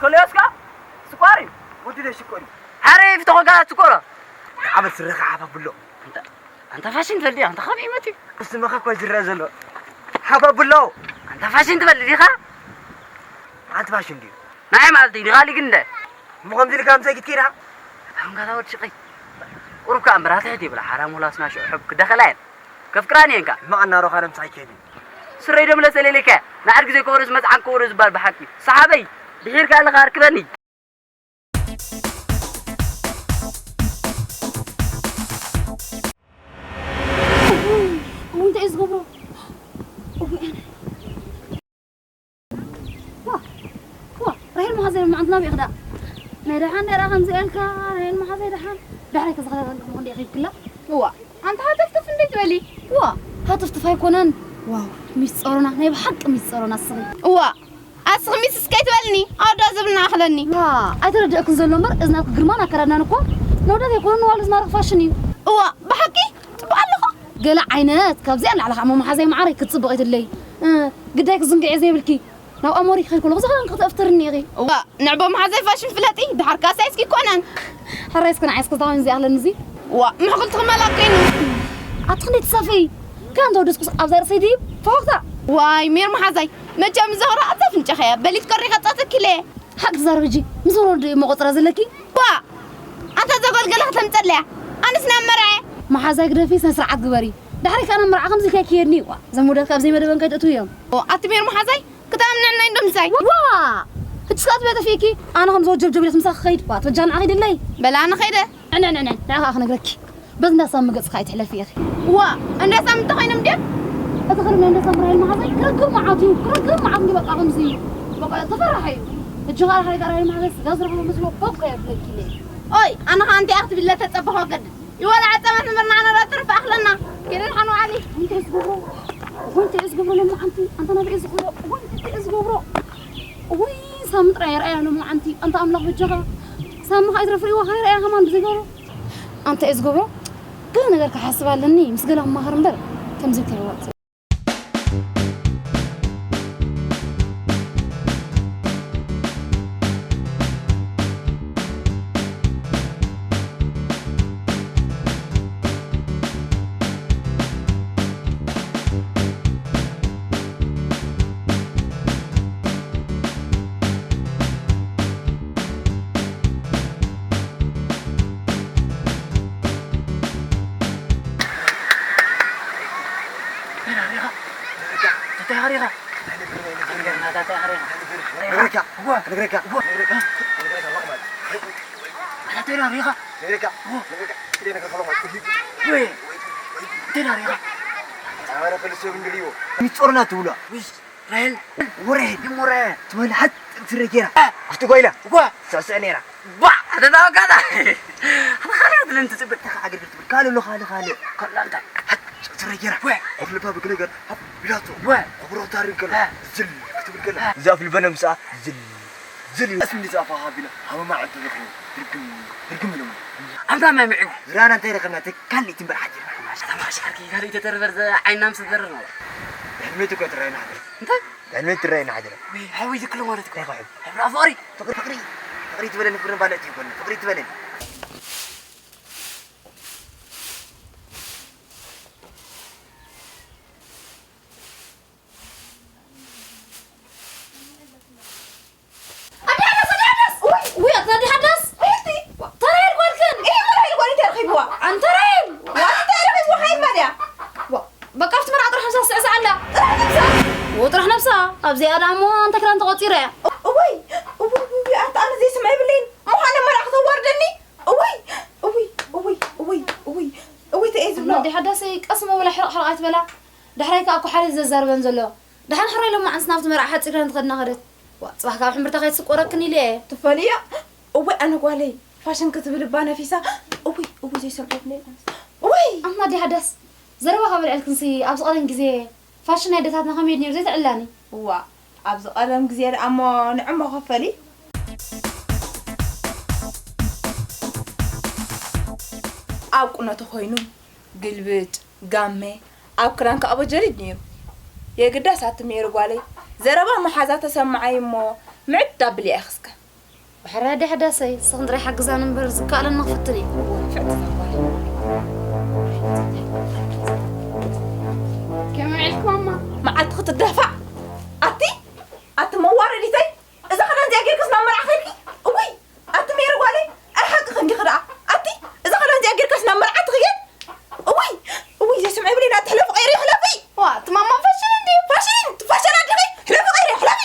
ከለዮስካ ስኳር እዩ። ወዲ ዶ ሽኮር እዩ። ሓረ ይፍተኾ ጋር ስኮር። ዓመት ስረኻ ሓባብሎ። ኣንታ ኣንታ ፋሽን ትበልዲ ኣንታ ኸም ይመት እዩ። እስመኻ እኮ ዝረአ ዘሎ ሓባብሎ። ኣንታ ፋሽን ትበልዲ ዲኻ? ኣንተ ፋሽን ድዩ? ናይ ማለት እዩ ዲኻ ሊግ እንደ እሞ ከምዚ ኢልካ ምሳይ ክትከይዳ? ኣሁን ጋታ ወድ ሽቀይ። ቁሩብ ከኣ እምበር ኣትሕት ይብላ ሓራም ወላስና ሽዑ ሕብ ክደኸላ እየን። ከፍቅራን እየን ከኣ። እማ ኣናሮኻ ንምሳይ ከይዲ። ስረይ ደም ለሰሌሌከ ንዓድ ግዜ ክወርስ መጽዓን ክወርስ ዝበሃል ብሓቂ። ሰሓበይ ድሒርካ ኣለኻ ኣርክበኒ። እውይ እንታይ እዩ ዝገብሮ? እውይ ኣነ ዋ ዋ ራሄል መሓዘይ መዓንትና ቢቕዳ ናይ ደሓን ነራ ከምዚ ኤልካ ራሄል መሓዘይ ደሓን ደሕረይ ከዝኸለለኩም ክንዲ ይኽይብክላ እዋ ኣንታ ሃተፍትፍ እንዴ ትበሊ እዋ ሃተፍትፍ ኣይኮነን ዋው ሚስፀሮና ናይ ብሓቂ ሚስፀሮና ስኺ እዋ ኣስኺ ሚስስ ከይትበልኒ ኣወዳ ዝብልና ኣኽለኒ። ዋ ኣይተረድአክን ዘሎ እምበር እዝናት ግርማን ኣከዳድናን እኮ ነወዳት ኣይኮኑን ንዋሉ ዝማርኽ ፋሽን እዩ። እዋ ብሓቂ ጽቡቕ ኣለኹ። ገለ ዓይነት ካብዚኣ ንላዕሊ ከዓ መሓዛይ መዓረይ ክትጽብቕ የትለይ። እ፣ ግዳይ ክዝንግዕ እየ ዘይብልኪ። ናብ ኣሞሪ ክኸይድ ከለኹ ዝኸረን ክትእፍትርኒ ኢኺ። እዋ ንዕቦ መሓዛይ ፋሽን ፍለጢ ድሓር ካሳ እስኪ ኮነን። ሕራይ እስኪ ንዓይ እስኪ ዝታውን እዚኣ ኣለኒ እዚ። እዋ ምሕኩል ትኽመላ ኮይኑ። ኣቲ ክንደይ ትሰፍይ? ከ እንተ ወደስኩስ ኣብዛ ርእሰይ ድዩ? ፈወኽታ። ዋይ ሜር መሓዛይ መቸም ዘኽሮ ኣብዛ ፍንጫኸያ በሊት ቀሪኻ ጸትክለ ሓቂ ትዛረብ እጂ ምስ ወለዱ እዩ መቆፅራ ዘለኪ ዋ ኣንታ ዘጎልገለ ከተምፀለያ ኣንስ ናብ መርዐ መሓዛይ ግደፊ ስነ ስርዓት ግበሪ ዳሕሪ ከኣ ናብ መርዓ ከምዚ ከይክየድኒ ዋ ዘም ወደት ካብ ዘይመደበን ከይትእትው እዮም ኣቲ ሜር መሓዛይ ክተኣምነና እንዶ ምሳይ ዋ ሕጂ ስኣት ቤት ኣፊኪ ኣነ ከም ዘወጀብ ጀብለት ምሳኺ ክኸይድ ዋ ትበጃ ንዓ ኸይድለይ በላ ኣነ ኸይደ ዕንዕንዕንዕ ንዓ ከዓ ክነግረኪ በዚ እንዳሳሚ ገጽካ ኣይትሕለፊ ኢኺ። እዋ እንዳሳሚ እንተኾይኖም ድዮም? እቲ ክርም ናይ እንዳሳሚ ራሄል መሓዛይ ክረግም መዓት እዩ ክረግም መዓት እንዲ በቃ ከምዚ በቃ ተፈራሒ እዩ። ሕጂ ኸኣ ሓይጋ ራሄል መሓዛይ ስጋ ዝረኸበ መስሎ ቦግ ከየብለኪ ኢለ። ኦይ ኣነ ኸኣ እንታይ ክትብለ ተጸበኸ ወገድ ይወላ ዓጸማት ንበርና ኣነ ራተርፍ ኣኽለና ኬደን ሓኑ ዓሊ እንታይ ዝገብሮ ወይ እንታይ ዝገብሮ ለማዓንቲ ኣንታ ናብዒ ዝኸዶ ወይ እንታይ ዝገብሮ ወይ ሳሚ ጥራይ የርኣያ ለማዓንቲ ኣንታ ኣምላኽ በጃኻ ሳሚ ኸኣ ይትረፍ ሪእዋ ኸይረኣያ ከማን ብዘይገብሮ ኣንታ እየ ዝገብሮ ገለ ነገር ክሓስብ ኣለኒ ምስ ገለ ክማኸር እምበር ከምዚ ከይወፅ ሚጾርና ትብሎ ራሄል ወራሄል ድሞ ራያ ትበል ሓጥ ትረ ጌራ ኣብቲ ጓይላ እኳ ትስዕስዕ ነይራ ባ ኣደዳ ወጋዳ ኣነ ካልእ ትልን ትጽብቅ ተኻ ኣገልግል ትብል ካልእ ኣሎ ካልእ ካልእ ካልእ እንታይ ሓጥ ትረ ጌራ ኮፍ ልባ ብክለ ገር ሃብ ቢላቶ ኮብሮ ታሪክ ገር ዝል ክትብል ከላ እዛ ፍልበነ ምስኣ ዝል ዝል ኣስም ዝጻፋ ሃቢላ ሃመማ ዕንተ ዘኽሩ ድርግም ድርግም ኢሎም ኣምታ ማይ ምዒው ራና እንታይ ረኸብና ካልእ ትንበር ሓዲር ማሽ ማሽ ሓርኪ ካልእ ተተርበር ዓይና ምስ ዘረር ነው ሕልሜት እኮ ትራይና ሓዲር እንታይ ሕልሜት ትራይና ሓዲር ወይ ሓወይ ዝክሎ ማለት እኮ ይኸሕል ሕብራ ፍቕሪ ፍቕሪ ፍቕሪ ፍቕሪ ትበለኒ ፍቅሪ ባለእቲ ይኮነ ፍቕሪ ትበለኒ ኣዲ ሓዳስ ኣዲ ሓዳስ ውይ ውይ ኣትና ኣዲ ሓዳስ ተራይል ጓልክን እይ ወላ ጓል እንታይ ረኺብዋ ኣንተ ራይል ጓል እንታይ ረኺብዋ ሃይ ማድያ በቃ ኣብቲ መርዓ ጥራሕ ምሳ ስዕስዕ ኣላ ጥራሕ ነብሳ ወጥራሕ ነብሳ ኣብዚኣ ደኣ እሞ ኣንተ ክዳን ተቆፂረ እያ እውይ እውይ እውይ ኣታ ኣነ ዘይስምዐ ይብለይን ምዃነ መርዓ ክተዋርደኒ እውይ እውይ እውይ እውይ እውይ እውይ ተየ ዝብሎ ኣዲ ሓዳሰይ ቀስ መበላ ሕርቕ ሕርቕ ኣይትበላ ዳሕራይ ከዓ እኮ ሓደ ዘዛርበን ዘሎ ደሓን ሕራይ ሎማዓንስ ናብቲ መርዓ ሓፂርካን ትኸድና ከደት ዋ ፅባሕ ካብ ሕምብርታ ከይትስቆረክን ኢለ እየ ትፈልዮ እወይ ኣነ ጓለይ ፋሽን ክትብል እባ ነፊሳ እውይ እውይ ዘይሰምዐት ነይ ኣንስ እውይ ኣማ ዲ ሓዳስ ዘረባ ካብ ልዕልክንሲ ኣብዚ ቀደም ግዜ ፋሽን ናይ ኣደታትና ከመይ ነይሩ ዘይትዕላኒ እዋ ኣብዚ ቀደም ግዜ ደኣ እሞ ንዕሞ ከፈሊ ኣብ ቁኖ ተኾይኑ ግልብጭ ጋመ ኣብ ክዳንካ ኣቦ ጀዲድ ነይሩ። የግዳስ ኣቲ ሜሪ ጓለይ ዘረባ መሓዛ ተሰምዓይ እሞ ምዕድ ኣብል እየ ክስከ። ብሕራይ ደሕዳሰይ፣ ንስኽን ጥራይ ሓግዛን እምበር ዝከኣለኒ ክፍትን እየ። ከመይ ውዒልኪ ማማ? መዓልቲ ክትዳፋዕ። ኣቲ፣ ኣቲ መዋረዲተይ፣ እዛ ክዳን እዚኣ ጌርክስ ናብ መርዓ ኸይድኪ? እውይ፣ ኣቲ ሜሪ ጓለይ፣ ኣይ ሓቅኺ እንዲኺ ደኣ። ኣቲ፣ እዛ ክዳን እዚኣ ጌርክስ ናብ መርዓ ትኽየድ? እውይ፣ እውይ፣ ዘይስምዒ ብለይ፣ ናቲ ሕለፊ ቀይሪ፣ ሕለፊ። ዋ፣ እቲ ማማ ፋሽን እንድዩ። ፋሽን፣ ፋሽን ኣዲኺ፣ ሕለፊ ቀይሪ፣ ሕለፊ።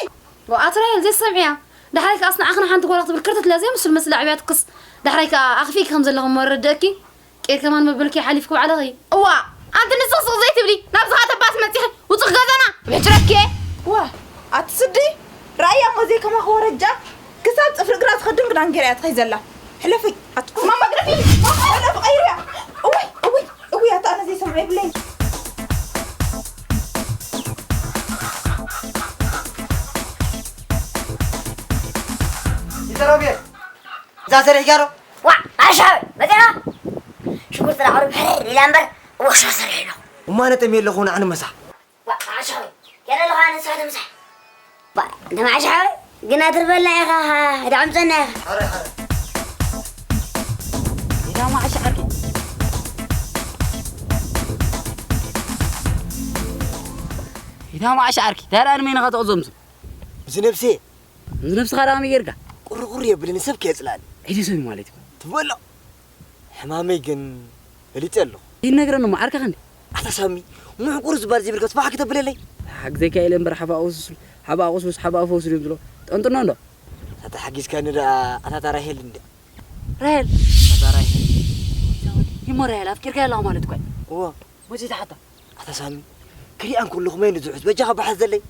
ዋ፣ ኣቲ ራሄል ዘይሰምዕያ። ዳሕራይ ከኣስ ንዓኺ ንሓንቲ ጓል ክትብል ክርተት ኢላ ዘይምስል መስሊ ኣዕብያትክስ። ዳሕራይ ከኣ ኣኽፊእኪ ከም ዘለኹ መረድእኪ። ቄር ከማን መበልኪ ሓሊፍኪ ባዕልኺ። እዋ፣ ኣንቲ ንስኺ ስቕ ዘይትብሊ፣ ናብዚ ኸኣ ተባስ መጺኺ፣ ውጹእ ገዛና፣ ብሕጭረኪ። ዋ፣ ኣቲ ስዲ፣ ረኣያ እሞ ዘይከማኺ ወረጃ፣ ክሳብ ጽፍሪ ግራት ትኸድን ግዳን ገይራ እያ ትኸይድ ዘላ። ሕለፊ፣ ኣቲ ማማ ግደፊ፣ ማማ ሕለፊ ቀይርያ። እውይ፣ እውይ፣ እውይ፣ ኣታ ኣነ ዘይሰምዖ የብለይን። ይዘረቤ፣ እዛ ሰሪሕካ ዶ? ዋ፣ ኣሻዊ፣ መጺኻ? ሽጉርቲ ዳዕሩ ብሕር ኢላ እምበር፣ ወሻ ሰሪሕ ኣለኹ። እማ ነጠም የለኹ ንዓኒ መሳ። ዋ፣ ኣሻዊ፣ ገለ ኣለኻ ንስኻ ተምሳሕ። ዋ፣ እንተ ማዕሻዊ፣ ግና ትርበልና ኢኻ፣ ደዕምጸና ኢኻ። ሓረ፣ ሓረ። ኢዳ ማዕሻ ዓርኪ። ኢዳ ማዕሻ ዓርኪ፣ ታዲያ ንመን ኢኻ ተቕዞ ምስሉ? ምስ ነብሰ። ምስ ነብስኻ ደኣ ከመይ ጌርካ? ቁርቁር የብልን፣ ሰብ ከየጽልኣኒ። ዒዱ ሰብ ማለት እዩ። ትበሎ። ሕማመይ ግን ፈሊጠ ኣለኹ። ይነግረኒ እሞ ዓርካ ክንዲ። ኣታ ሳሚ፣ ምዕቁር ዝበሃል ዘይብልካ ስፋሕ ክተብለለይ? ሓግዘካ ኢለ እምበር ሓባ ቁስሉስ፣ ሓባ ቁስሉስ፣ ሓባ ፈውስ ድዮም ዝብሎ? ጠንጥኖ እንዶ። ኣታ ሓጊዝካኒ ደኣ፣ ኣታ እታ ራሄል እንድያ። ራሄል? ኣታ ራሄል። ይሞ ራሄል ኣፍቂርካያ ኣለኻ ማለት እኮ እዩ። እወ። መቼ ትሓታ? ኣታ ሳሚ፣ ክሪኣን ከለኹ መን እዩ ዝውሕዝ? በጃኻ በሓት ዘለይ።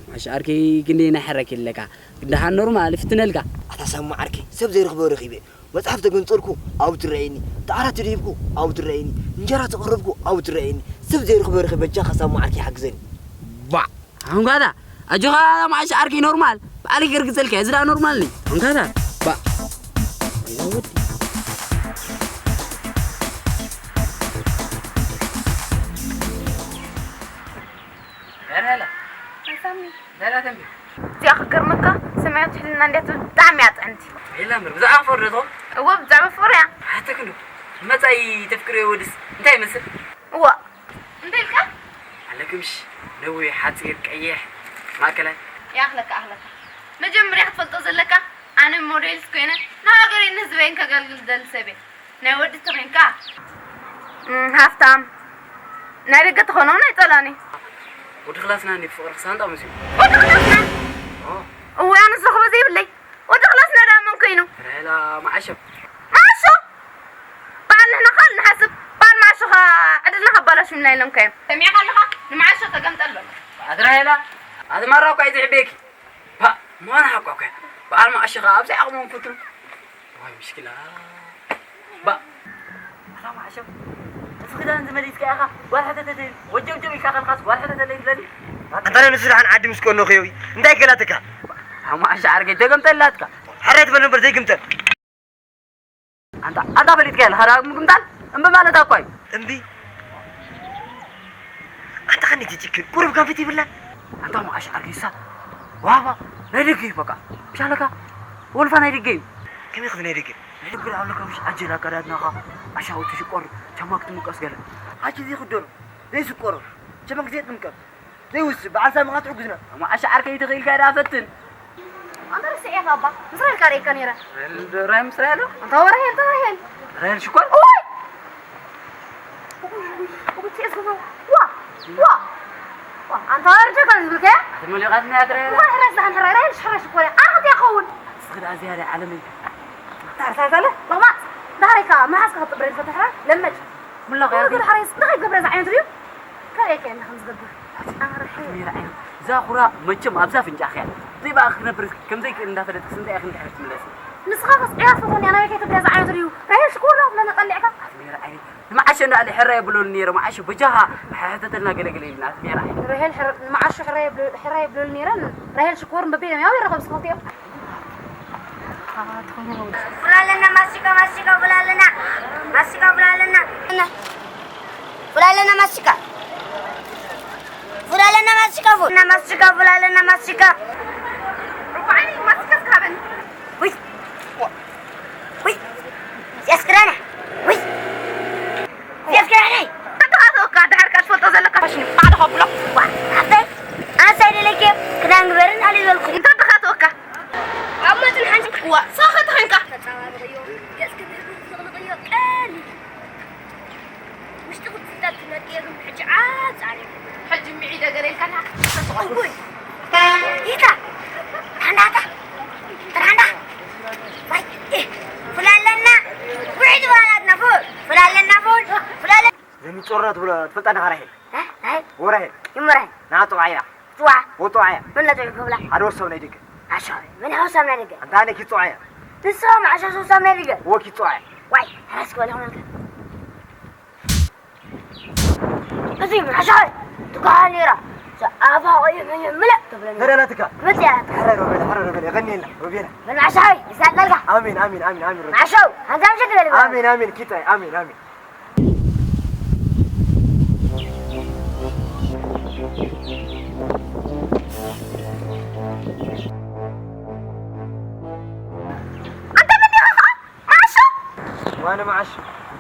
ማሽ ዓርከይ ክንደይ ናይ ሕረክ ኣለካ። ግን ደሓን ኖርማል ይፍትነልካ። ኣታ ሳሚ ዓርከይ፣ ሰብ ዘይረኽቦ ረኺበ። መጽሓፍ ተገንጸልኩ፣ ኣብኡ ትረኣየኒ። ዳዕራ ተደሂብኩ፣ ኣብኡ ትረኣየኒ። እንጀራ ተቐረብኩ፣ ኣብኡ ትረኣየኒ። ሰብ ዘይረኽቦ ረኺበ፣ በጃኻ ሳሚ ዓርከይ ሓግዘኒ። ባዕ! ኣንኳታ፣ ኣጆኻ ማሽ ዓርከይ ኖርማል። ባዕለይ ከርግጸልካ፣ እዚ ደኣ ኖርማል ነይ። ኣንኳታ፣ ባዕ! ወዲ። ሄላ፣ ሄላ። ሳሚ። ሄላ ተንቢ። እዚኣ ክገርመካ፣ ሰማያዊት ሕልና እንድያ ትብል ብጣዕሚ እያ ጥዕምቲ። ሄላ እምበር፣ ብዛዕባ ፍቕሪ ዶ ትኸውን? እወ፣ ብዛዕባ ፍቕሪ እያ። ሓተክ እንዶ፣ መጻኢ ተፍቅርዮ ወድስ እንታይ ይመስል? እዋ፣ እንታይ ኢልካ? ኣለክምሽ፣ ነዊሕ፣ ሓጺር፣ ቀይሕ፣ ማእከላይ። ይኣኽለካ፣ ይኣኽለካ። መጀመርያ ክትፈልጦ ዘለካ፣ ኣነ ሞዴሊስት ኮይነ ንሃገረይን ንህዝበይን ከገልግል ዝደሊ ሰብ እየ። ናይ ወዲ ተኾይንካ? እም፣ ሃፍታም። ናይ ደገ ተኾነ እውን ኣይጸላእን እየ። ወዲ ክላስና እንዲ ብፍቕሪ ክሳንጣ መሲሉ። ወዲ ክላስና? ኦ። እወ፣ ኣነ ዝረኽቦ ዘይብለይ። ወዲ ክላስና ደኣ መን ኮይኑ? ራሄላ መዓሾ። መዓሾ? በዓል ንሕና ካልእ ንሓስብ፣ በዓል መዓሾ ኸኣ ዕድልና ከባላሹልና ኢሎም ከዮም። ሰሚዕካ ኣለኻ? ንመዓሾ ተገምጠሎ። ኣቲ ራሄላ፣ ኣቲ ማራ እኳ እዩ ዝሕበየኪ። ባ፣ ምዃን ሓቋ እኳ። በዓል መዓሾ ኸኣ ኣብዘይ ዓቕሞም ፈትኑ። ዋይ፣ ምሽኪላ። ባ፣ ኣታ መዓሾ፣ እዚ ክዳን እዚ መሊስካ ኢኻ፣ ጓል ሕተተለይ፣ ወጀብጀብ ኢልካ ከልካስ ጓል ሕተተለይ ትብለኒ? ኣንታ ንሱ ደሓን ዓዲ ምስ ቀነኹ እዮ፣ እንታይ ገላትካ? ኣታ መዓሾ ዓርከይ፣ ተገምጠላትካ። ሕራይ ትበል ነበር፣ ዘይግምጠል። ኣንታ፣ ኣንታ ፈሊጥካ ኣለኻ፣ ዳግም ምግምጣል እምቢ ማለት እኳ እዩ። እምቢ? ኣንታ ኸኒ ትጭክን፣ ቁሩብ ከንፊት ይብላን። ኣንታ መዓሾ ዓርከይ፣ እሳ ዋባ ናይ ደገ እዩ በቃ። ምሽ ኣለካ፣ ወልፋ ናይ ደገ እዩ። ከመይ ኸዚ ናይ ደገ? ናይ ደገ ደኣ ኣለካ፣ ምሽ ዓጀል ኣከዳድናኻ፣ ኣሻውቲ ሽቆር፣ ጫማ ክትምቀስ ገለ። ዓጀል ዘይኽደኖ፣ ዘይስቆሮ፣ ጨመቅ ዘይጥምቀም፣ ዘይውስብ፣ በዓል ሳሚ ኸኣ ትሕግዝና። መዓሾ ዓርከይ ተኽኢልካ ደኣ ፈትን። ኣንታ ረሲዐ ኢኻ ኣባ፣ ምስ ራሄል ካርኤካ ነይረ። ራሄል፣ ራሄል ምስ ራሄል? ኣንታ ወ ራሄል፣ ኣንታ ራሄል። ራሄል ሽኮር? እዋይ! እዋይ፣ እዋይ፣ እዋይ፣ እዋይ፣ ዋ፣ ዋ፣ ዋ፣ ኣንታ ወርደ ካብ ዝብልከ? ኣቲ መሊቓትና እያ ራሄል። እዋይ፣ ሕራይ ዝደሓን ሕራይ፣ ራሄል ሽሕራይ ሽኮር እያ። ኣነ ኸትያ ክኸውን? እስኺ ደኣ ዝያዳ ዓለመይ። ታርሳሳለ፣ ለማት፣ ዳሕረይ ከኣ መሓዝካ ክትጥብረኒ ፈትሕራ፣ ለመድ። ሙላ እዋይ፣ ኸያቲ። ገለ ሓረይስ እንታይ ገብረ ዝዓይነቱ ድዩ? ከርእየካ እየ ከም ዝገብር። ኣርሒ። ሜራ ዓይነ። እዛ ኹራ መቸም ኣብዛ ፍንጫ ኸያ። ዘይበኣ ክነብር ከም ዘይክእል እንዳፈለጥክስ እንታይ ኢኺ እንድሕር ትምለሲ? ንስኻ ኸስ ዕያት ፈተኒ፣ ኣናበይ ከይትብለ ዝዓይነቱ ድዩ? ራሄል ሽኮር ዶ መን ጠሊዕካ? ኣቲ ሜራ ዓይነ። ንመዓሾ እንዳኣለ ሕራይ የብለሉ ነይረ፣ መዓሾ በጃኻ ሕተተልና ገለገለ ኢልና፣ ኣቲ ሜራ ዓይነ። ራሄል ሕር-፣ ንመዓሾ ሕራይ የብለ-፣ ሕራይ የብለሉ ነይረ፣ ራሄል ሽኮር በበይኖም ያው ይረኸብ ስሞት እዮም። ፉል ኣለና ማስቲካ፣ ማስቲካ ፉል ኣለና። ማስቲካ ፉል ኣለና። ፉል ኣለና ማስቲካ። ፉል ኣለና ማስቲካ፣ ፉል። ማስቲካ ፉል ኣለና ማስቲካ። ርኳዓኒ ማስቲካ እስካበን። ውይ፣ ሕጂ ዓጻሪ። ሕጂ ሚዒደ ገለ ኢልካና። እውይ። ይታ። ትራንዳታ። ትራንዳ። ዋይ። ፍላለና። ውዒድ ባላትና ፉል። ፍላለና ፉል። ፍላለ- ዘሚጾራ ትብላ ትፈልጣ ዳኻ ራሄል? እ? ራሄል? ወራሄል? ይመራሄል? ናቶ ዓያ። ጽዋ። ወጦ ዓያ። ምን ለጥዑ ክብላ? ሓደ ወሳብ ናይ ደገ። ዓሻ። ምን ወሳብ ናይ ደገ? ኣንታ ኣነ ኪጾ ዓያ። ንስኻ መዓሻ ወሳብ ናይ ደገ? ወኪጾ ዓያ። ዋይ፣ ሕራስ ክበል ይኹነልካ። እዚ መዓሻ ትጓሃል ነይራ። ኣፋ ቆዩ ምልእ ትብለኒ። ተረላትካ። መጽያ። ሕረ ሮቤላ፣ ሕረ ሮቤላ፣ የቐንየልና፣ ሮቤላ። ምን መዓሻ ይዛለልካ። ኣሜን፣ ኣሜን፣ ኣሜን፣ ኣሜን፣ ሮቤላ። መዓሻ፣ ሃንዛም ሸክ በል። ኣሜን፣ ኣሜን፣ ኪታይ፣ ኣሜን፣ ኣሜን። ኣንተ ምን ዲኻ ኸዓ? መዓሾ? ዋነ መዓሽ፣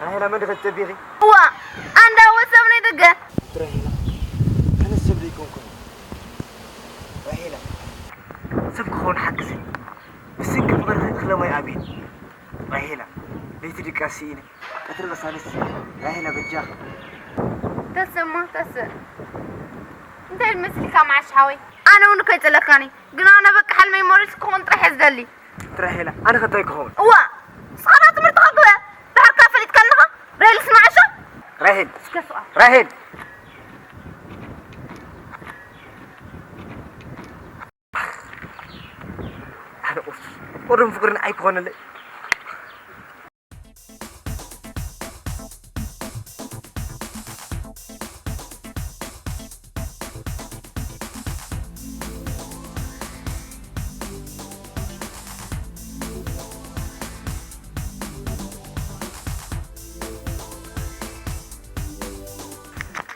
ራሄላ መን ድኸ ትጸቢኺ? እዋ፣ ኣንዳ ወሰብ ናይ ደገ። ራሄላ፣ ኣነ ሰብ ዘይኮንኩን። ራሄላ፣ ሰብ ክኸውን ሓግዘ። ብስንኪ ፍቕሪ ክለማይ ኣብየ። ራሄላ፣ ለይቲ ድቃስ ስኢነ። ቀትሪ ቅሳነት ስኢነ። ራሄላ፣ በጃኺ። ተስእ እሞ፣ ተስእ። እንታይ መስልካ መዓሽ ሓወይ? ኣነ እውን እኮ ይጸለካኒ። ግን ኣነ በቃ ሕልመይ ሞሪስ ክኾን ጥራሕ እየ ዝደሊ። ራሄላ፣ ኣነ ከ እንታይ ክኸውን? እዋ፣ ንስኻ ዶ ትምህርትኻ ግበ። ድሓር ካብ ፈሊጥካ ኣለኻ። ራሄል ስማዕ እሾ። ራሄል። እስከ ስቓ። ራሄል። ኣነ ቁርስ ቁርም ፍቅርን ኣይኮነለይ።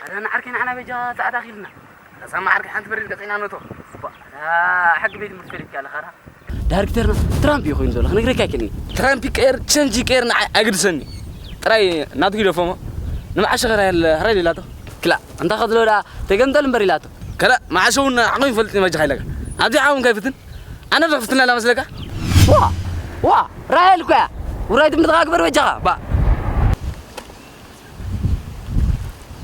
ኣረ ንዓርከይ ንዓና በጃ ጻዕዳ ኣኺልና። ነዛ መዓርከይ ሓንቲ በሪድ ገጸ ኢና ነቶ። እባ፣ እታ ሕጊ ቤት ትምህርቲ ፈሊጥካ ኣለኻ ዳ? ዳይሬክተርና ትራምፕ እዩ ኮይኑ ዘሎ፣ ክነግረካ ኣይክእልን እየ። ትራምፕ ይቀየር፣ ቸንጅ ይቀየር ንዓይ ኣይግድሰኒ። ጥራይ ናቱ ግደፎ እሞ፣ ንመዓሸ ኸራይ ኣለ፣ ኸራይ ኢላቶ። ክላ፣ እንታ ኸትሎ ደኣ ተገምጠል እምበር ኢላቶ። ከላ፣ መዓሸ እውን ዓቕሚ ይፈልጥ እዩ፣ መጃኻ ኢለካ። ኣብዚ ዓቕሚ ከይፍትን፣ ኣነ ዶ ክፍትና ኢላ መስለካ? ዋ፣ ዋ፣ ራሄል እኮ እያ። ውራይ ትምህርትኻ ግበር በጃኻ። ባ።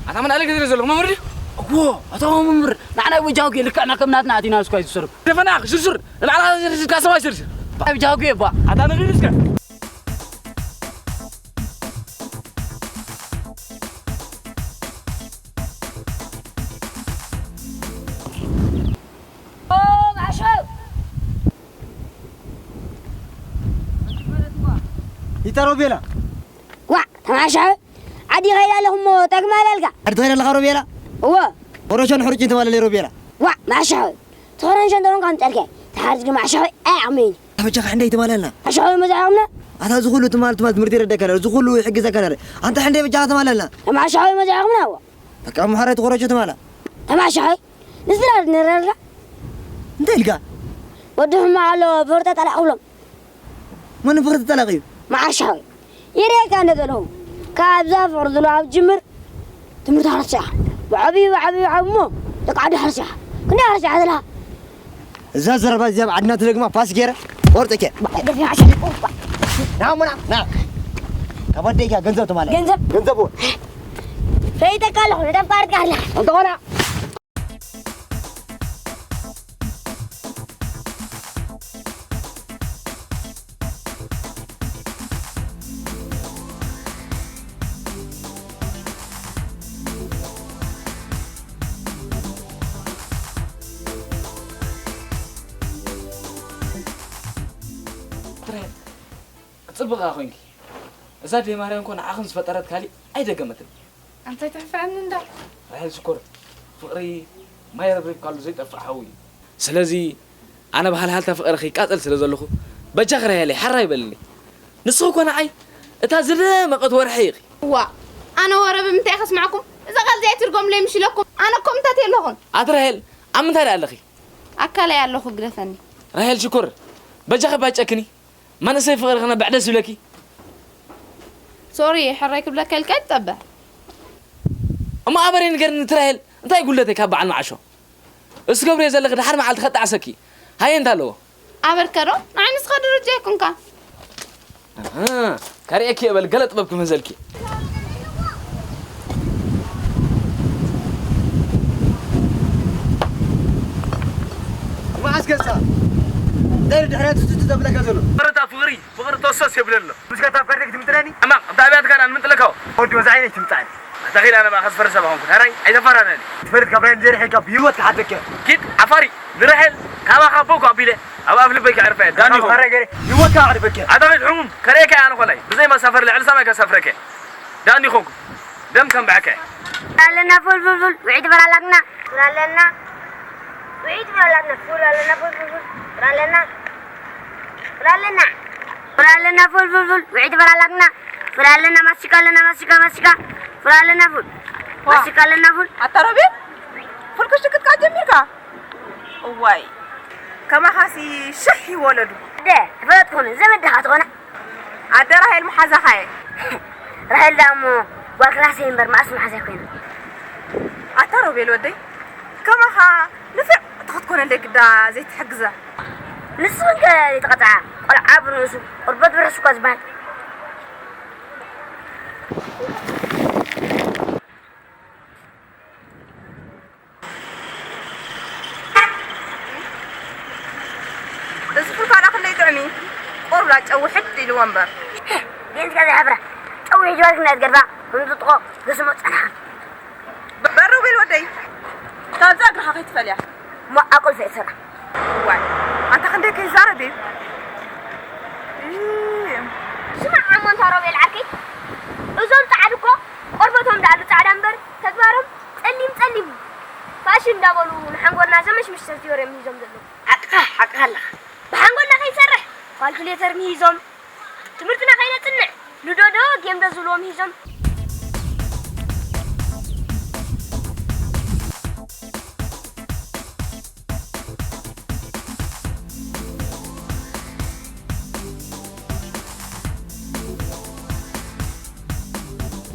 ኣታ መን ኣለገ ዝርኢ ዘለኹ መምህር ድዩ? እዎ፣ ኣታ መምህር፣ ንዓና በጃኹ ልክዕና ከም ናትና ኣቲና እስኳ ይትሰርብ። ደፈና፣ ሽርሽር፣ ንባዕልኻ ሽርሽር፣ ካሰባ ሽርሽር። ኣብ ጃጉ እባ። ኣታ ንኺድ እስከ። ኦ፣ ማሾ። ይታ ሮቤላ። ዋ፣ ተማሻ። ዓዲ ኸይዳ ኣለኹ እሞ ጠግማ ኣለልካ። ዓዲ ትኸይድ ኣለኻ ሮቤላ? እወ። ኮረሾን ሕርጭን ትባል ኣለይ ሮቤላ። ዋ፣ ማሻ። ተኸረን ሸንደሮን ካምጠልከ። ተሓርጅ ማሻ። ኣይ፣ ኣሜን። ኣበጃኻ ሕንደይ ትባለልና? ማሻ፣ መዛዕምና። ኣታ ዝኹሉ ትማል ትማል ትምህርቲ ይረደካ ነር። ዝኹሉ ይሕግዘካ ነር። ኣንታ ሕንደይ በጃኻ ትማለልና? ተማሻ፣ መዛዕምና። በቃ፣ ምሓረ ትኾረሾ ትማላ። ተማሻ። ንዝራር ነረርጋ። እንታይ ኢልካ? ወዲ ሕማ ኣሎ፣ ብህርጠ ጠላዕ ክብሎም። መን ብህርጠ ጠላዕ እዩ? መዓሻዊ። ይርእየካ እንደ ዘለኹ። ካብዛ ፍቕሪ ዝሎ ኣብ ጅምር ትምህርቲ ሓርሻ። ብዓብዩ፣ ብዓብዩ፣ ብዓብዩ እሞ ደቂ ዓዲ ሓርሻ። ክንደይ ሓርሻ ዘላ? እዛ ዘረባ እዚኣ ኣብ ዓድና ትደግማ ፓስ ገይረ ቆርጥከ። ደፊ ሓርሻ። ና፣ ሞና፣ ና። ካብ ኣደይ እያ ገንዘብ ትማለ። ገንዘብ? ገንዘብ እውን። ፈይተካ ኣለኹ፣ ነጠፍ ቃርጥካ ኣላ። እንተኾነ ጽቡቕ ኮይንኪ። እዛ ደይ ማርያም እኮ ንዓኽን ዝፈጠረት ካሊእ ኣይደገመትን። ኣንታይ ተሕፍረኒ እንዳ? ራሄል ሽኮር፣ ፍቕሪ ማይ ረብሪብካሉ ዘይጠፍእ ሓዊ እዩ። ስለዚ ኣነ ብሃልሃልታ ፍቕሪ ከይቃጸል ስለ ዘለኹ፣ በጃኺ ራሄለይ ሓራ ይበልኒ። ንስኺ እኮ ንዓይ እታ ዝደመቐት ወርሒ ኢኺ። እዋ፣ ኣነ ወረ ብምንታይ ከስማዕኩም? እዛ ቃል እዚኣ ትርጎምለይ ምሽ ኢለኩም። ኣነ እኮ ምታት የለኹን። ኣቲ ራሄል፣ ኣብ ምንታይ ደኣ ኣለኺ? ኣካለይ ኣለኹ፣ ግደፈኒ። ራሄል ሽኮር፣ በጃኺ ባጨክኒ። መንእሰይ ፍቕሪ ክነብዕ ደስ ይብለኪ? ሶሪ፣ ሕራይ ክብለካ ኢልካ ይትጸበ። እሞ ኣበሬ ንገርኒ ትራሄል፣ እንታይ ጉድለተይ ካብ በዓል መዓሾ? እሱ ገብርዮ ዘለኺ ደሓር መዓልቲ ከጣዕሰኪ። ሃየ እንታ ኣለዎ? ኣበርከ ዶ? ንዓይ ንስኻ ደረጃ ኣይኮንካ። ኣሃ፣ ከርእየኪ እየ በል፣ ገለ ጥበብ ክምህዘልኪ። ገዛ እንታይ ድሕሪያ ትዝቲ ዘብለካ ዘሎ? ፍቕሪ እታ ፍቕሪ፣ ፍቕሪ ተወሰስ የብለሎ። ምስካ ታብ ካርዴክ ትምጥለኒ? ሕማቕ፣ እንታይ ኣብያትካ ኢና ንምጥለካዎ? ወዲ ወዛዒ ነይ ትምጻኒ። ኣታ ኺድ ኣነ ብኣኻ ዝፈርድ ሰብ ኣይኮንኩን። ሕራይ፣ ኣይተፈራረኒ። ትፈልጥ ካብ ራይ ንዘይ ርሒካ ብህይወት ክሓተካ። ኪድ፣ ዓፋሪ፣ ንራሄል፣ ካባኻ ኣቦ እኮ ኣቢለ፣ ኣብ ኣፍ ልበይ ከዕርፋ እየ። ዳኒ ካብ ኢኹም። ራይ ገይረ ህይወትካ ኣዕርፈካ። ኣታ ኺድ ሕሙም፣ ከርእየካ እየ ኣነ ኮላይ። ብዘይ መሳፈሪ ልዕሊ ሰማይ ከሳፍረካ እየ። ዳኒ ኢኹም። ደም ከም ብዐካ እየ። ኣለና ፉል ፉል ፉል፣ ውዒ ትበላላትና። ፉል ኣለና። ውዒ ትበላላትና። ፉል ኣለና ፉል ፉል ፉል። ፉል ኣለና። ፉል ኣለና። ፉል ኣለና ፉል ፉል ፉል፣ ውዒ ትበላላትና። ፉል ኣለና ማስቲካ ኣለና ማስቲካ ማስቲካ። ፉል ኣለና ፉል። ዋ። ማስቲካ ኣለና ፉል። ኣታ ሮቤል፣ ፉል ክሽክትካ ጀሚርካ? እዋይ፣ ከማኻሲ ሽሕ ይወለዱ። ደ፣ ፈለጥኩን፣ ዘመድ ድኻ ትኾና? ኣደ ራሄል መሓዛኻ እየ። ራሄል ደኣ እሞ ጓል ክላሰይ እምበር መኣስ መሓዛይ ኮይና? ኣታ ሮቤል ወደይ፣ ከማኻ ንፍዕ ተኽትኮነለይ ግዳ ዘይትሕግዛ። ንስኽን ከ ዘይትቐጽዓ? ቆልዓ ብርእሱ ቁርበት ብርሕሱ እኳ ዝበሃል። እዚ ፉል ካልኣ ክንደይ ጥዑም እዩ። ቁሩብ ላጨው ውሕድ ኢልዎ እምበር። ዴንትካ ዘይሓፍራ። ጨው ሒጅዋ ግን ኣይትገድፋ። ከምዚ ጥቆ ገስሞ ጸናሓ። በ-፣ በሩ ቤል ወደይ። ካብዛ እግርኻ ከይትፈልያ። እሞ ኣቁል ፈይሰራ። ዋይ፣ ኣንታ ክንደይ ከይዛረብ እዩ። እይ። ስማዕ፣ ኣሞ፣ ኣንታ ሮቤል ዓርከይ፣ እዞም ጻዕዱ እኮ ቆርበቶም ደኣሉ ጻዕዳ እምበር፣ ተግባሮም ጸሊም ጸሊም እዩ። ፋሽን እንዳበሉ ንሓንጎልና ዘመሽምሽ ሰፍትዌር እዮም ሒዞም ዘለዉ። ሓቅኻ፣ ሓቅኻ ኣለኻ። ብሓንጎልና ከይሰርሕ ካልኩሌተር ምሂዞም፣ ትምህርትና ከይነጽንዕ ሉዶ ዶ ጌም ዶ ዝብልዎም ሂዞም።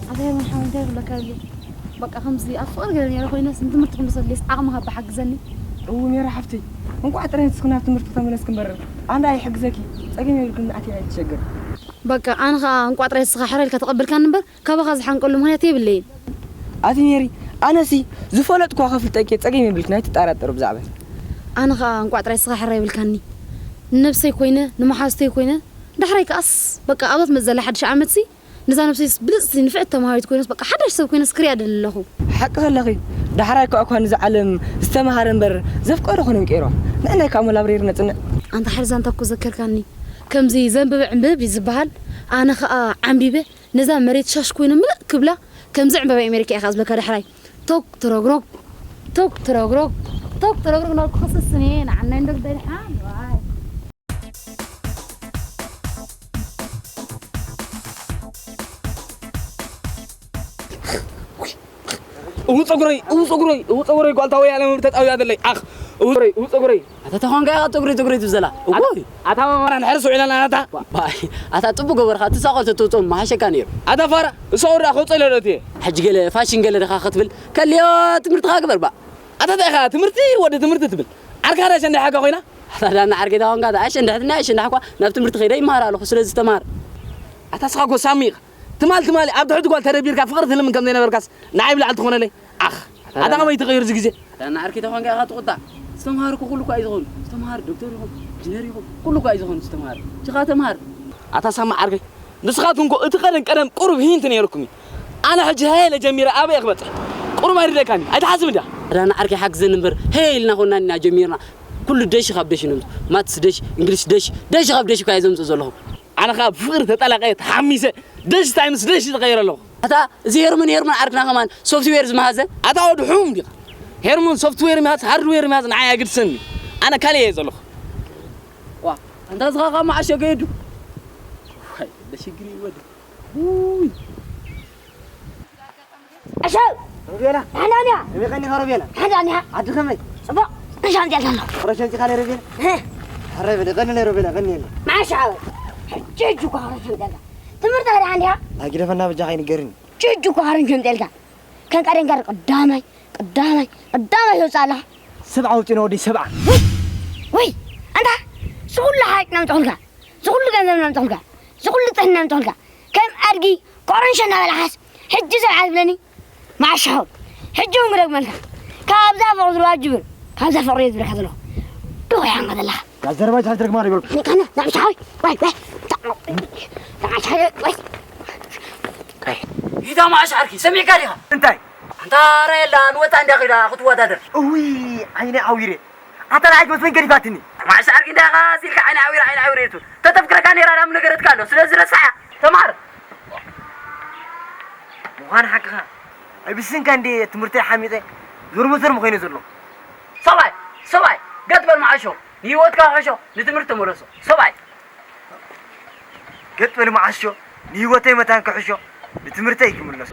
ኣታ ሄርሞን ሓወይ እንታይ ክብለካ ድልየ? በቃ ከምዚ ኣብ ፍቕሪ ገለ ነይረ ኮይነስ ንትምህርቲ ክምለሰልስ ዓቕሚ ሃባ ሓግዘኒ። እው ሜሪ ሓፍተይ፣ እንቋዕ ጥራይ ንስኺ ናብ ትምህርቲ ከተመለስኪ እምበር ኣነ ኣይሕግዘኪ፣ ጸገም የብልክን፣ ኣቲ ኣይትሸገሪ። በቃ ኣነ ኸኣ እንቋዕ ጥራይ ንስኻ ሕራይ ኢልካ ተቐበልካኒ እምበር ካባኻ ዝሓንቀሉ ምኽንያት የብለይን። ኣቲ ሜሪ፣ ኣነሲ ዝፈለጥኩ ከፍልጠኪ ጸገም የብልክን፣ ኣይትጠራጠሩ ብዛዕባይ። ኣነ ኸኣ እንቋዕ ጥራይ ንስኻ ሕራይ ይብልካኒ። ንነብሰይ ኮይነ፣ ንመሓዙተይ ኮይነ፣ ዳሕራይ ከኣስ በቃ ኣብዛ ትመጽእ ዘላ ሓድሽ ዓመትሲ ነዛ ነብሰይስ ብልጽቲ ንፍዕቲ ተማሃሪት ኮይነስ በቃ ሓዳሽ ሰብ ኮይነስ ክሪኣ ደሊ ኣለኹ። ሓቂ ከለኺ፣ ዳሕራይ ከኣ እኳ ነዛ ዓለም ዝተማሃረ እምበር ዘፍቀሮ ኮነ ምቀይሮ። ንዕናይ ከኣ ሞላብሬር ነጽንዕ። ኣንታ ሓደ ዛንታ እኮ ዘከርካኒ። ከምዚ ዘንብበ ዕንብብ እዩ ዝበሃል። ኣነ ከኣ ዓንቢበ ነዛ መሬት ሻሽ ኮይነ ምልእ ክብላ ከምዚ ዕንበባ ኣሜሪካ ኢኻ ዝብለካ ዳሕራይ። ቶክ ትረግሮግ፣ ቶክ ትረግሮግ፣ ቶክ ትረግሮግ እናበልኩ ክስስን እየ። ንዓናይ እንዶ ጉዳይ ድሓን። ዋይ። እው ጸጉረይ፣ እው ጸጉረይ፣ እው ጸጉረይ፣ ጓልታ ወይ ኣለም ተጣውያ ዘለይ። ኣኽ፣ እው ጸጉረይ፣ እው ጸጉረይ። ኣታ ተኾንካ ኢኻ ጸጉረይ፣ ጸጉረይ ትብል ዘላ። እው። ኣታ መማራን ሕርስ ውዒላና ኣታ። ባይ፣ ኣታ ጽቡቅ ገበርካ፣ ትሳቆ ተትውጾም መሓሸካ ነይሩ። ኣታ ፋራ፣ እሳው ዳ ከውጸ ለዶት እየ። ሕጂ ገለ ፋሽን ገለ ደኻ ክትብል፣ ከልዮ ትምህርትኻ ግበር ባ። ኣታ እንታይ ኢኻ ትምህርቲ ወዲ ትምህርቲ ትብል? ዓርካ ዳሽ እንደ ሓካ ኮይና? ኣታ ዳና ዓርከይ ተኾንካ፣ ኣሽ እንድሕትና ኣሽ እንዳሕኳ ናብ ትምህርቲ ከይደ ይመሃር ኣለኹ፣ ስለዚ ተማሃር። ኣታ ስኻ ጎሳሚ ኢኻ። ትማል ትማሊ ኣብ ትሕቲ ጓል ተደቢርካ ፍቕሪ ትልምን ከም ዘይነበርካስ ንዓይ ብላዕሊ ትኾነለይ? ዓኽ። ኣታ ኣታ ዳና ከመይ ትቐይር እዚ ግዜ? ኣታ ዳና ዓርከይ ተኾንካ ኢኻ ትቑጣዕ። ዝተምሃሩ እኮ ኩሉ እኮ ኣይዝኾኑ። ዝተምሃሩ ዶክተር ይኹን፣ ኢንጂነር ይኹን፣ ኩሉ እኮ ኣይዝኾኑ ዝተምሃሩ። ሽኻ ተምሃር። ኣታ ሳማ ዓርከይ፣ ንስኻትኩም እኮ እቲ ቀደም ቀደም ቁሩብ ሂንት ነይርኩም እዩ። ኣነ ሕጂ ሀየለ ጀሚረ ኣበይ ክበጽሕ? ቁሩብ ኣይርደካን እዩ። ኣይትሓስብ እንዳ። ኣታ ዳና ዓርከይ ሓግዘኒ እምበር፣ ሄ ኢልና ኮና ኢና ጀሚርና። ኩሉ ደሽ ካብ ደሽ ነው። ማትስ ደሽ፣ እንግሊሽ ደሽ፣ ደሽ ካብ ደሽ እኮ እየ ዘምጽእ ዘለኹ። ኣነ ኸኣ ብፍቕሪ ተጠላቐየ፣ ተሓሚሰ፣ ደሽ ታይምስ ደሽ ዝቐይር ኣለኹ። ኣታ እዚ ሄርሞን፣ ሄርሞን ዓርክና ከማን ሶፍትዌር ዝመሃዘ። ኣታ ወዲ ሑም ዲኻ? ሄርሞን ሶፍትዌር ይምሃዝ፣ ሃርድዌር ይምሃዝ ንዓይ ኣግድሰኒ። ኣነ ካልእ እየ ዘለኹ። ዋ፣ ኣንታ ዝኻ ካብ መዓሸገ የዱ። ዋይ፣ ደሽግሪ ወዲ። ውይ። ኣሸው! ሮቤላ! ደሓን ዲኻ? ከመይ ቀኒኻ ሮቤላ? ደሓን ዲኻ? ዓዲ ከመይ? ጽቡቕ። ሻንጣ ኣለና። ፍረሽ ኣምጺኻ ናይ ሮቤላ? እ? ሕራይ በለ፣ ቀኒ ናይ ሮቤላ፣ ቀኒ የለ። መዓሽ ዓወት። ሕጂ፣ ሕጂ እኮ ፍረሽ ሻንጣ ኣለና። ትምህርቲ ከ ደሓን ዲኻ? ኣይ ግደፈና በጃኻ ኣይንገርኒ። ሕጂ፣ ሕጂ እኮ ፍረሽ ሻንጣ ኣለና። ከም ቀደም ጋር ቀዳማይ፣ ቀዳማይ፣ ቀዳማይ ትወጽእ ኣለኻ። ሰብዓ ኣውጺእና ወዲ ሰብዓ። ወይ! ኣንታ! ዝኹሉ ሓቂ ነምጽኹልካ። ዝኹሉ ገንዘብ ነምጽኹልካ። ዝኹሉ ጥሕኒ ነምጽኹልካ። ከም ኣድጊ ኮረንሾ እናበላሓስ ሕጂ ሰብዓ ትብለኒ? መዓሻ ሓወይ፣ ሕጂ እውን ክደግመልካ። ካብዛ ፍቕሪ ዝለዋ ጅብን፣ ካብዛ ፍቕሪ እየ ዝብለካ ዘለኹ። ዶ ያንገደላ? ኣዘርባይ ታድርግ ማሪ ብሎ። ከነ ነብሻዊ ወይ ወይ ነብሻዊ ወይ ይታ ማዕሽ ዓርኪ ሰሚዕካ ዲኻ? እንታይ? ኣንታ ራየላ ንወታ እንዳ ኺዳ ክትወዳደር። እውይ ዓይነ ኣዊረ ኣታ ንዓይ መስመን ገዲፋትኒ። ማዕሽ ዓርኪ እንዳ ኻ ሲልካ ዓይነ ኣዊረ ዓይነ ኣዊረ ይቱ ተተፍክረካ ነራ ዳም ነገረትካ ኣሎ ስለዚ ረሳሓ ተማር። ምዃን ሓቅኻ። ኣይብስንካ እንዴ ትምህርተይ ሓሚቐ ዞርሞ ዞርሞ ኮይነ ዘሎ። ሰብኣይ ሰብኣይ ገጥ በል መዓሾ ንህይወትካ ሕሾ ንትምህርቲ ተመለሶ ሰብኣይ። ገጥ በል መዓሾ ንህይወተይ መታን ክሕሾ ንትምህርተይ ክምለሶ።